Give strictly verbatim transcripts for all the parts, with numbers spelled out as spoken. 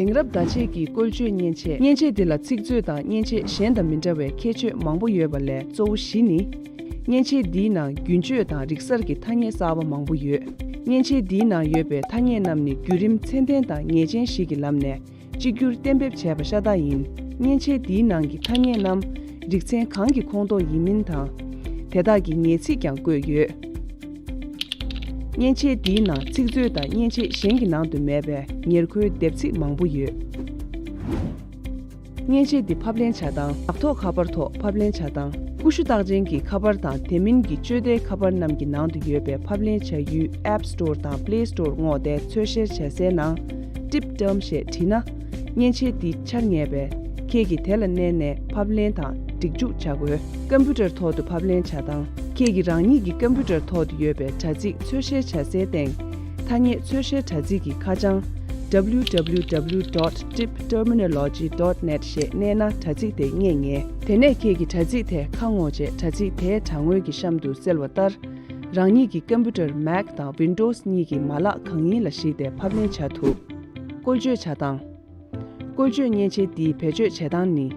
དེང་རབས་བརྡ་ཆད་ཀྱི་བཀོལ་སྤྱོད་མཉེན་ཆས། མཉེན་ཆས་འདི་ལ་ཚིག་མཛོད་དང་མཉེན་ཆས་གཞན་དང་མི་འདྲ་བའི་ཁྱད་ཆོས་མང་པོ་ཡོད་པ་ལས་གཙོ་བོ་བཞི་ནི། མཉེན་ཆས་འདིའི་ནང་རྒྱུན་སྤྱོད་དང་རིག་གསར་གྱི་ཐ་སྙད་གསར་པ་མང་པོ་ཡོད། མཉེན་ཆས་འདིའི་ནང་ཡོད་པའི་ཐ་སྙད་རྣམས་ནི་བརྒྱུད་རིམ་ཚད་ལྡན་དང་ངེས་ཅན་ཞིག་གི་ལམ་ནས་གཅིག་གྱུར་གཏན་འབེབས་བྱས་པ་ཤ་སྟག་ཡིན། མཉེན་ཆས་འདིའི་ནང་གི་ཐ་སྙད་རྣམས་རིག་ཚན་གང་གི་ཁོངས་གཏོགས་ཡིན་མིན་དང་། དེ་དག་གི་ངེས་ཚིག་ཀྱང་བཀོད་ཡོད། མཉེན་ཆས་འདིའི་ནང་ཚིག་མཛོད་དང་མཉེན་ཆས་གཞན་གྱི་ནང་དུ་མེད་པའི་ཉེར་མཁོའི་འདེབས་ཚིག་མང་པོ་ཡོད། མཉེན་ཆས་འདི་ཕབ་ལེན་བྱ་སྟངས། ལག་ཐོགས་ཁ་པར་ཐོག་ཕབ་ལེན་བྱ་སྟངས། ཀུ་ཤུ་རྟགས་ཅན་གྱི་ཁ་པར་དང་དེ་མིན་གྱི་སྤྱོད་བདེའི་ཁ་པར་རྣམས་ཀྱི་ནང་དུ་ཡོད་པའི་ཕབ་ལེན་བྱ་ཡུལ་App Store དང་Play Store སྔོག་སྟེ་འཚོལ་བཤེར་བྱ་སའི་ནང་Tip Term ཞེས་བྲིས་ན། མཉེན་ཆས་འདི་འཆར་ངེས་པས་ཁྱེད་ཀྱིས་དེ་ལ་མནན་ནས་ཕབ་ལེན་དང་སྒྲིག་འཇུག་བྱ་དགོས། ཀམ་པུ་ཊར་ཐོག་ཏུ་ཕབ་ལེན་བྱ་སྟངས། ཁྱེད་ཀྱིས་རང་ཉིད་ཀྱི་ཀམ་པུ་ཊར་ཐོག་ཏུ་ཡོད་པའི་དྲ་ཚིགས་འཚོལ་བཤེར་བྱ་སའི་སྟེང་། ཐ་སྙད་འཚོལ་བཤེར་དྲ་ཚིགས་ཀྱི་ཁ་བྱང་W W W dot tip terminology dot net ཞེས་མནན་ན་དྲ་ཚིགས་དེ་རྙེད་ངེས། དེ་ནས་ཁྱེད་ཀྱིས་དྲ་ཚིགས་དེ་ཁ་སྔོག་རྗེས་དྲ་ཚིགས་དེའི་དྲ་ངོས་ཀྱི་གཤམ་དུ་གསལ་བ་ལྟར། རང་ཉིད་ཀྱི་ཀམ་པུ་ཊར་Mac དང་Windows གཉིས་ཀྱི་མ་ལག་གང་ཡིན་ལ་གཞིགས་ཏེ་ཕབ་ལེན་བྱ་ཐུབ། བཀོལ་སྤྱོད་བྱ་སྟངས། བཀོལ་སྤྱོད་མཉེན་ཆས་འདིའི་བེད་སྤྱོད་བྱེད་སྟངས་ནི།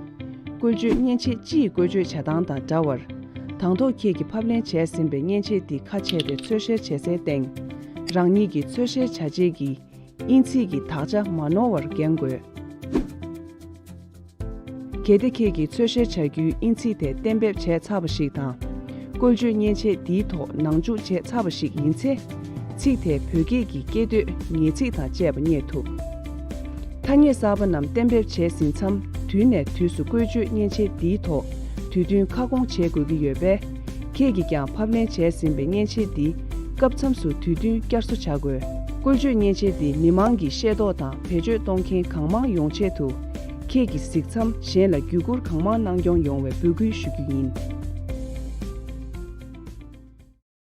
བཀོལ་སྤྱོད་མཉེན་ཆས་སྤྱིའི་བཀོལ་སྤྱོད་བྱེད་སྟངས་དང་འདྲ་བར། དང་ཐོག་ཁྱེད་ཀྱིས་ཕབ་ལེན་བྱས་ཟིན་པའི་མཉེན་ཆས་འདི་ཁ་ཕྱེ་སྟེ་འཚོལ་བཤེར་བྱེད་སའི་སྟེང་། རང་ཉིད་ཀྱི་འཚོལ་བཤེར་བྱ་བྱེད་ཀྱི་དབྱིན་ཚིག་གི་དག་ཆ་མ་ནོར་བར་འགན་དགོས། གལ་ཏེ་ཁྱེད་ཀྱིས་འཚོལ་བཤེར་བྱ་རྒྱུའི་དབྱིན་ཚིག་དེ་གཏན་འབེབས་བྱས་ཚར་བ་ཞིག་དང་། བཀོལ་སྤྱོད་མཉེན་ཆས་འདིའི་ཐོག་ནང་འཇུག་བྱས་ཚར་བ་ཞིག་ཡིན་ཚེ། ཚིག་དེ་བོད་སྐད་ཀྱི་སྐད་དོད་ངེས་ཚིག་དང་བཅས་པ་རྙེད་ཐུབ། ཐ་སྙད་གསར་པ་རྣམས་གཏན་འབེབས་བྱས་ཟིན་མཚམས་དུས་ནས་དུས་སུ་བཀོལ་སྤྱོད་མཉེན་ཆས་འདིའི་ཐོག་དུས་བསྟུན་ཁ་སྐོང་བྱེད་དགོས་ཀྱི་ཡོད་པས། ཁྱེད་ཀྱིས་ཀྱང་ཕབ་ལེན་བྱས་ཟིན་པའི་མཉེན་ཆས་འདི་སྐབས་མཚམས་སུ་དུས་བསྟུན་བསྐྱར་གསོ་བྱ་དགོས། བཀོལ་སྤྱོད་མཉེན་ཆས་འདི་མི་མང་གིས་ཤེས་རྟོགས་དང་བེད་སྤྱོད་གཏོང་མཁན་གང་མང་ཡོང་ཆེད་དུ། ཁྱེད་ཀྱིས་གཟིགས་མཚམས་གཞན་ལ་བརྒྱུད་བསྐུར་གང་མང་གནང་སྐྱོང་ཡོང་བའི་འབོད་སྐུལ་ཞུ་རྒྱུ་ཡིན།